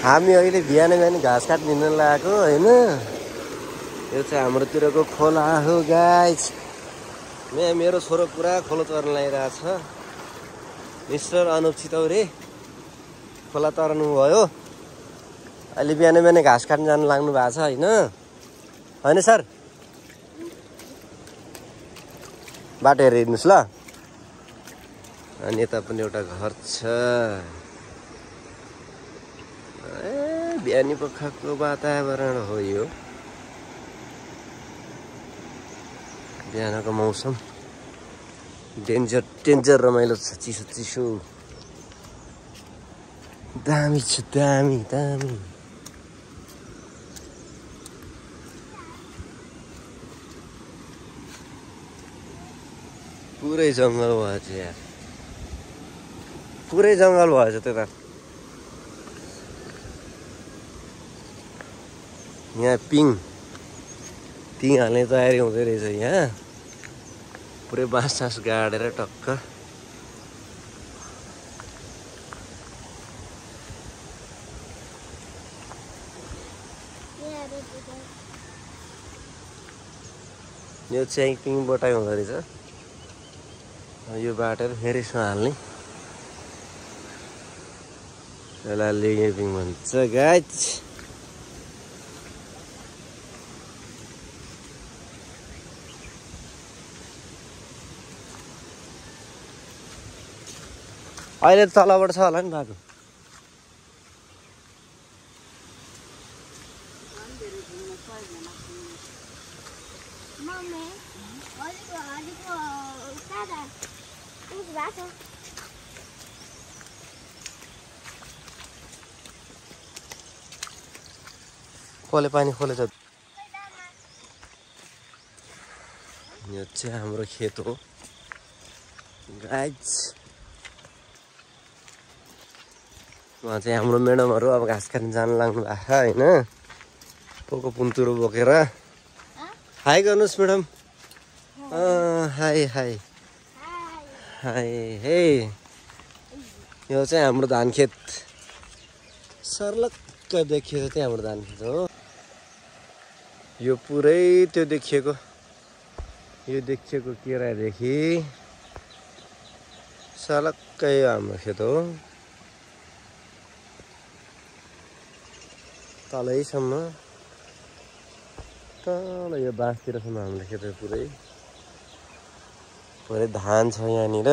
हामी अहिले बिहान बिहान घाँस काट्न लागेको होइन। यो चाहिँ हाम्रोतिरको खोला हो गाइस। मेरो छोरो पुरा खोला तर्न लागिरहेछ। मिस्टर अनुप छितौरे खोला तर्नु भयो। अहिले बिहान बिहान घाँस काट्न जानु लाग्नु भएको छ होइन। होइन सर, बाटो हेरेर हिँड्नुहोस् ल। अनि यता पनि एउटा घर छ। बिहानी पखको वातावरण हो यो। बिहानको मौसम डेन्जर रमाइलो छ। चिसो चिसो दामी छ, दामी दामी। पुरै जङ्गल भएछ यार, पुरै जङ्गल भएछ त्यता। यहाँ पिङ हाल्ने तयारी हुँदै रहेछ। यहाँ पुरै बाँस सास गाडेर टक्क यो चाहिँ पिङ बटाइ हुँदो रहेछ। यो बाटेर फेरि यसमा हाल्ने, यसलाई लेगे पिङ भन्छ गाइस। अहिले तलबाट छ होला नि बाटो। कसले पानी खोलेछ? यो चाहिँ हाम्रो खेत हो गाइस। उहाँ चाहिँ हाम्रो म्याडमहरू अब घाँस काट्न जानु लाग्नु भएको छ होइन। पोको पुन्तुरो बोकेर। हाई गर्नुहोस् म्याडम। हाई हाई हाई हे। यो चाहिँ हाम्रो धान खेत सर्लक्क देखिएको चाहिँ हाम्रो धान खेत हो। यो पुरै त्यो देखिएको, यो देखिएको केरादेखि सर्लक्कै हाम्रो खेत हो। तलैसम्म तल यो बाँसतिरसम्म हाम्रो खेत पुरै पुरै धान छ यहाँनिर।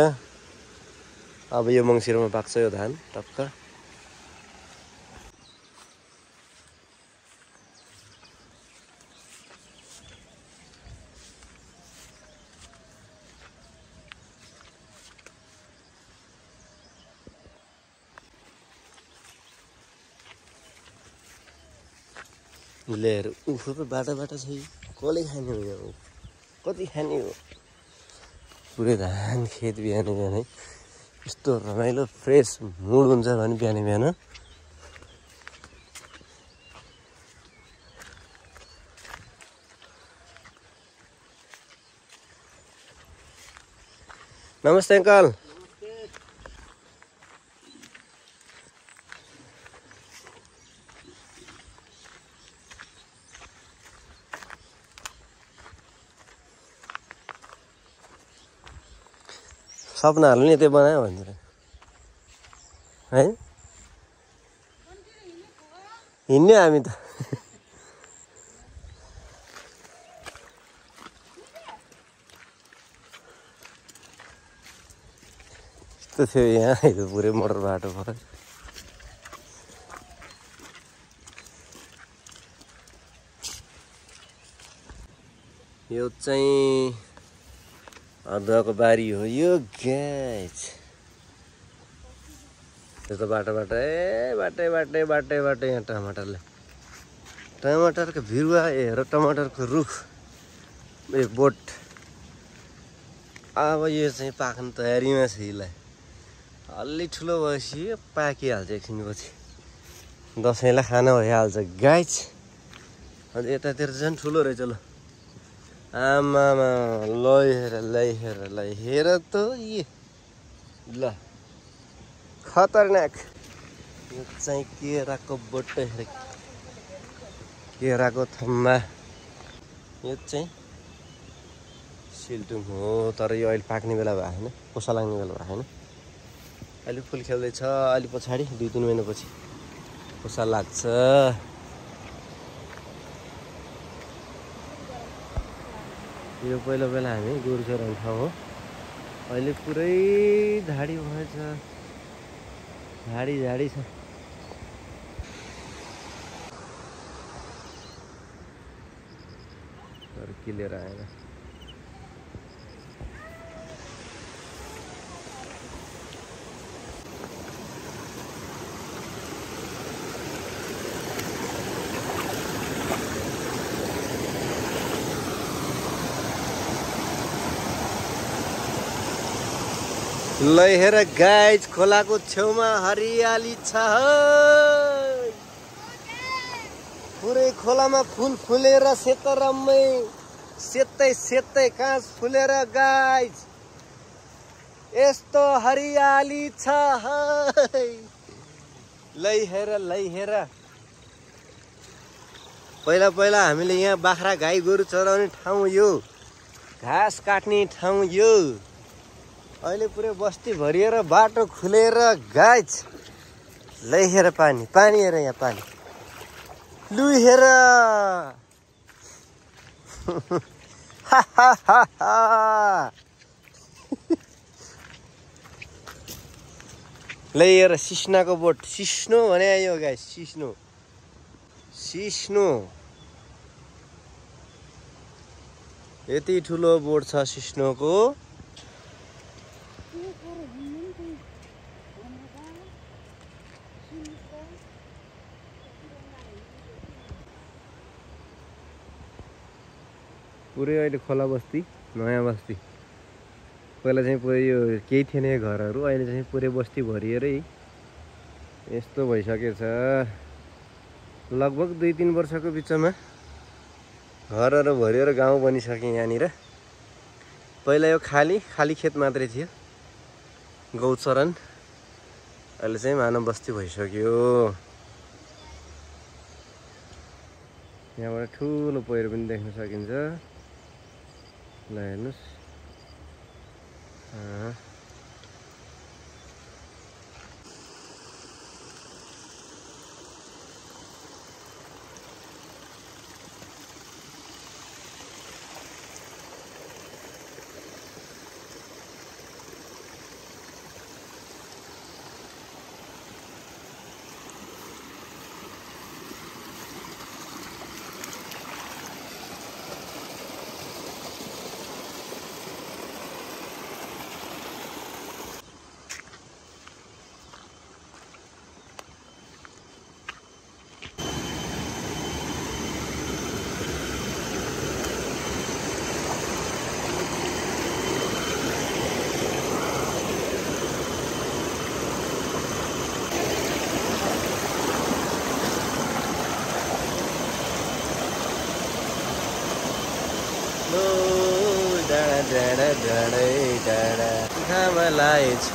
अब यो मङ्सिरमा पाक्छ यो धान टक्क। लिएर उखु पो बाटो छ। कसले खाने हो यो? कति खाने हो? पुरै धान खेत बिहान बिहानै यस्तो रमाइलो फ्रेस मुड हुन्छ भने बिहान बिहान। नमस्ते अङ्कल। सपनाहरू नि त्यो बनायो भन्छ है। हिँड्ने हामी त यस्तो थियो यहाँ। यो पुरै मोटर बाटो भयो। यो चाहिँ अदुवाको बारी हो यो गाइस। त्यस्तो बाटो यहाँ टमाटरको बिरुवा हेर, टमाटरको रुख, यो बोट। अब यो चाहिँ पाक्न तयारीमा छ। यसलाई अलि ठुलो भएपछि पाकिहाल्छ एकछिनपछि। दसैँलाई खाना भइहाल्छ गाइस। अन्त यतातिर झन् ठुलो रहेछ। ल आमामा हेर त ये ल खतरनाक। यो चाहिँ केराको बोट, केराको थम्बा। यो चाहिँ सिल्टुङ हो, तर यो अहिले पाक्ने बेला भयो होइन, कोसा लाग्ने बेला भयो होइन। अहिले फुल खेल्दैछ, अलि पछाडि 2-3 महिनापछि कोसा लाग्छ। यो पहिला हामी गोरु चराउने ठाउँ हो। अहिले पुरै झाडी भएछ, झाडी छ। तर क्लियर आएन। ल हेर गाइज, खोलाको छेउमा हरियाली छ। पुरै खोलामा फुल फुलेर सेतरम्मै सेतै काँच फुलेर गाइज यस्तो हरियाली छ। लै हेर पहिला हामीले यहाँ बाख्रा गाई गोरु चराउने ठाउँ यो, घाँस काट्ने ठाउँ यो। अहिले पुरै बस्ती भरिएर बाटो खुलेर गाइज लै हेर पानी हेर, यहाँ पानी लु हेर। लै हेर सिस्नाको बोट, सिस्नो भने यो गाइज, सिस्नो यति ठुलो बोट छ सिस्नोको। पुरै अहिले खोला बस्ती, नयाँ बस्ती। पहिला चाहिँ पुरै यो केही थिएन घरहरू, अहिले चाहिँ पुरै बस्ती भरिएरै यस्तो भइसकेछ। लगभग 2-3 वर्षको बिचमा घरहरू भरिएर गाउँ बनिसके यहाँनिर। पहिला यो खाली खेत मात्रै थियो, गौचरण। अहिले चाहिँ मानव बस्ती भइसक्यो। यहाँबाट ठुलो पहिरो पनि देख्न सकिन्छ। ल हेर्नुहोस्, डाँडै घामलाई छ।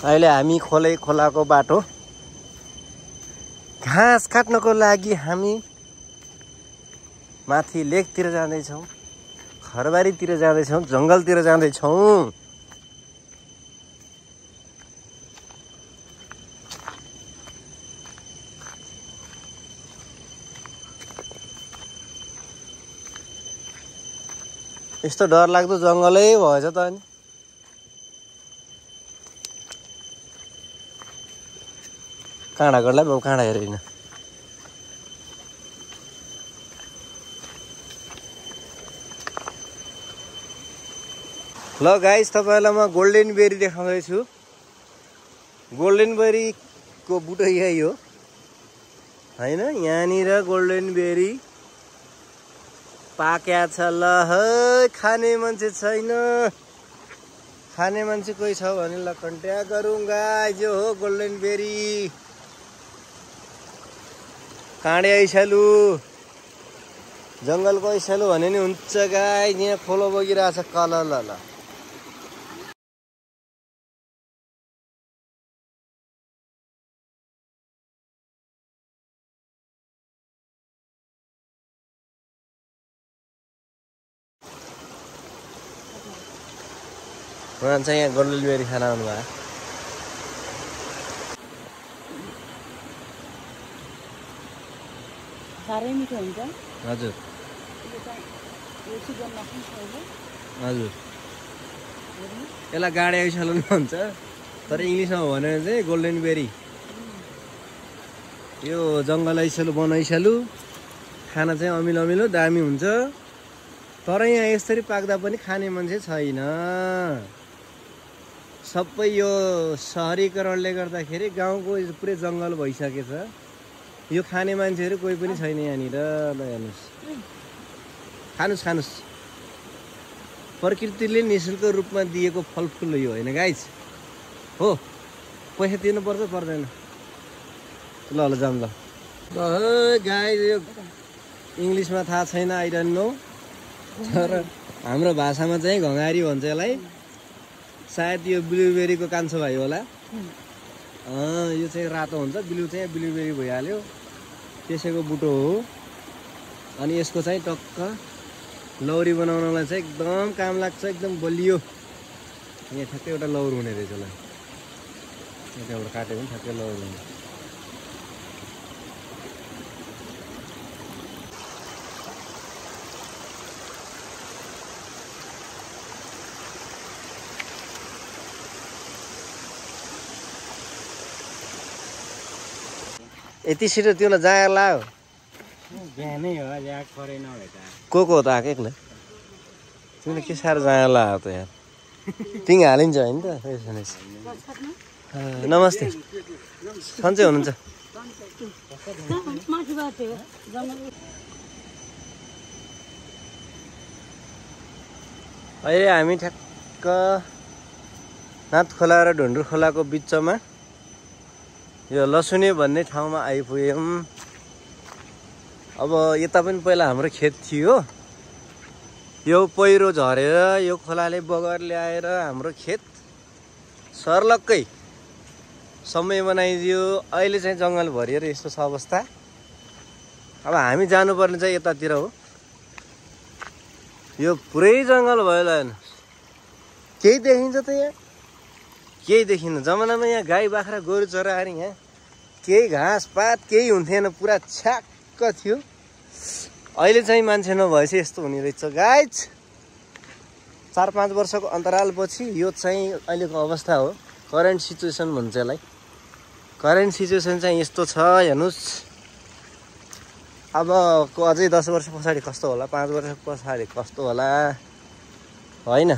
अहिले हामी खोलाको बाटो घाँस काट्नको लागि हामी माथि लेकतिर जाँदैछौँ, घरबारीतिर जाँदैछौँ, जङ्गलतिर जाँदैछौँ। यस्तो डरलाग्दो जङ्गलै भएछ त अनि। काँडागढलाई बाबु काँडा हेरेन। ल गाइस, तपाईँलाई म गोल्डन बेरी देखाउँदैछु। गोल्डन बेरीको बुटो यही हो हैन, यहाँनिर गोल्डन बेरी पाक्या छ। ल है, खाने मान्छे छैन। खाने मान्छे कोही छ भने ल कन्ट्याक्ट गरौँगा। जो हो गोल्डन बेरी काँडे ऐसालु जङ्गलको ऐसालु भने नि हुन्छ गाइज। यहाँ खोलो बगिरहेछ कल ल उहाँ चाहिँ यहाँ गोल्डन बेरी खान आउनुभयो। साह्रै मिठो हुन्छ। हजुर हजुर यसलाई गाडे ऐसालु भन्छ तर इङ्ग्लिसमा भनेर चाहिँ गोल्डन बेरी। यो जङ्गल ऐसालु वन ऐसालु खाना चाहिँ अमिलो अमिलो दामी हुन्छ। तर यहाँ यसरी पाक्दा पनि खाने मान्छे छैन। सबै यो सहरीकरणले गर्दाखेरि गाउँको पुरै जङ्गल भइसकेछ। यो खाने मान्छेहरू कोही पनि छैन यहाँनिर। ल हेर्नुहोस् खानुस् खानुस्। प्रकृतिले निःशुल्क रूपमा दिएको फलफुल यो होइन गाइज हो। पैसा तिर्नुपर्छ पर्दैन। ल ल जाऊँ ल गाइज। यो इङ्ग्लिसमा थाहा छैन आई डोन्ट नो तर हाम्रो भाषामा चाहिँ घँगारी भन्छ यसलाई। सायद यो ब्लुबेरीको कान्छो भाइ होला। यो चाहिँ रातो हुन्छ ब्लु चाहिँ ब्लुबेरी भइहाल्यो त्यसैको बुटो हो। अनि यसको चाहिँ टक्क लौरी बनाउनलाई चाहिँ एकदम काम लाग्छ एकदम बलियो। यहाँ ठ्याक्कै एउटा लौर हुने रहेछ ल यताबाट काट्यो भने ठ्याक्कै लौर हुने। यति छिटो त्यसलाई जाँगर लाग्यो बिहानै हो ल्याक परेन होला। को हो त आएको एक्लै? तिमीले के साह्रो जाँगर लाग्यो त यार। तिङ हालिन्छ होइन त। नमस्ते सन्चै हुनुहुन्छ? अहिले हामी ठ्याक्क नाथ खोला र ढुन्डुर खोलाको बिचमा यो लसुने भन्ने ठाउँमा आइपुग्यौँ। अब यता पनि पहिला हाम्रो खेत थियो। यो पहिरो झरेर यो खोलाले बगर ल्याएर हाम्रो खेत सर्लक्कै समय बनाइदियो। अहिले चाहिँ जङ्गल भरिएर यस्तो छ अवस्था। अब हामी जानुपर्ने चाहिँ यतातिर हो। यो पुरै जङ्गल भयो ल हेर्नुहोस्। केही देखिन्छ त यहाँ? केही देखिन्न। जमानामा यहाँ गाई बाख्रा गोरु चराएर यहाँ केही घाँस पात केही हुन्थेन पुरा छ्याक्क थियो। अहिले चाहिँ मान्छे नभएपछि यस्तो हुने रहेछ गाइज। 4-5 वर्षको अन्तरालपछि यो चाहिँ अहिलेको अवस्था हो। करेन्ट सिचुएसन भन्छ यसलाई। करेन्ट सिचुएसन चाहिँ यस्तो छ हेर्नुहोस्। अबको अझै 10 वर्ष पछाडि कस्तो होला 5 वर्ष पछाडि कस्तो होला होइन।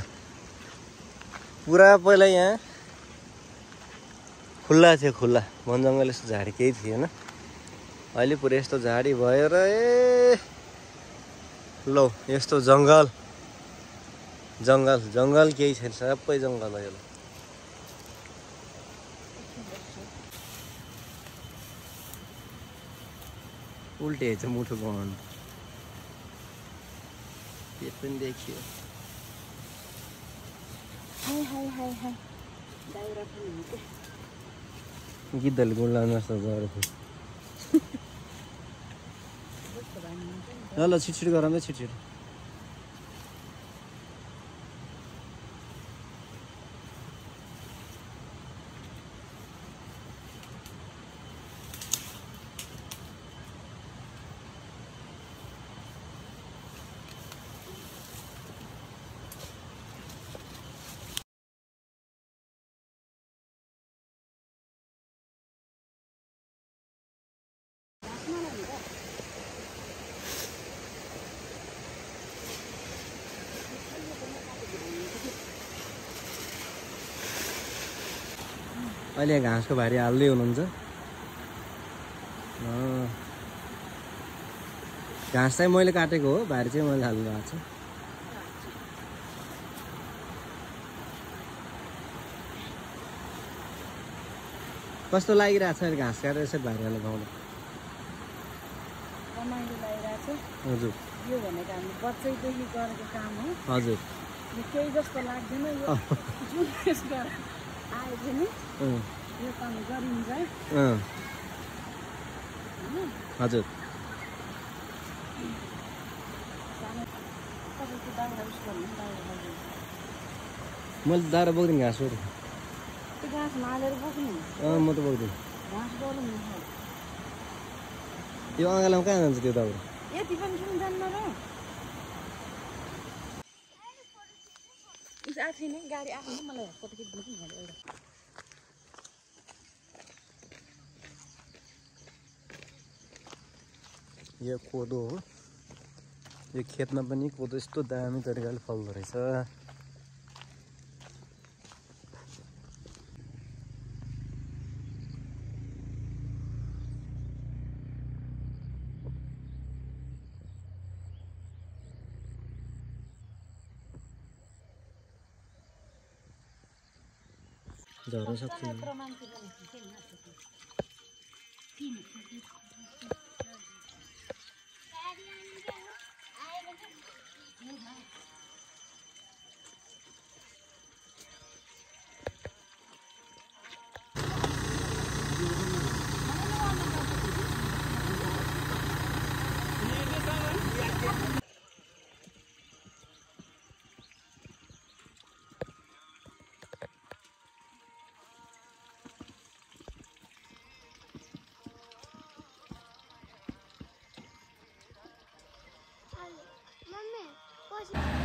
पुरा पहिला यहाँ खुल्ला थियो खुल्ला वन जङ्गल यस्तो झाडी केही थिएन। अहिले पुरै यस्तो झाडी भएर लो यस्तो जङ्गल जङ्गल जङ्गल केही छैन सबै जङ्गल हो। यो उल्टे छ मुठो गाउनु पेट पनि देखियो। हाय हाय हाय हाय दाइरा पनि हुन्छ। गिद्धले गुल्ला नस्तो गरेको ल ल छिटछिट गराउँदै छिटछिट। अहिले घाँसको भारी हाल्दै हुनुहुन्छ। घाँस चाहिँ मैले काटेको हो भारी चाहिँ मैले हाल्नु भएको छ। कस्तो लागिरहेछ अहिले घाँस काटेर यसरी भाइरहनु गाउँमा? रमाइलो लागिरहेको छ। हजुर यो भनेको हामी बच्चैदेखि गरेको काम हो। हजुर यो केही जस्तो लाग्दैन। यो जुन यसबाट आए पनि यो काम गरिन्छ। हजुर तपाईँको दाउरा उस गर्नु दाउरा लगाउनु। मैले त दाह्रो बोक्दिनँ घाँसहरू। त्यो घाँसमा हालेर बोक्नु। म त बोक्दिनँ। घाँस गर्नु यो अँगालोमा कहाँ जान्छ त्यो दाउरा? यति पनि किन जान्न र? उस आफै नै गाडी आफै नै मलाई फोटो खिच्नु पनि भन्यो एउटा। यो कोदो हो। यो खेतमा पनि कोदो यस्तो दामी तरिकाले फल्दो रहेछ। झर्न सक्छ Mami,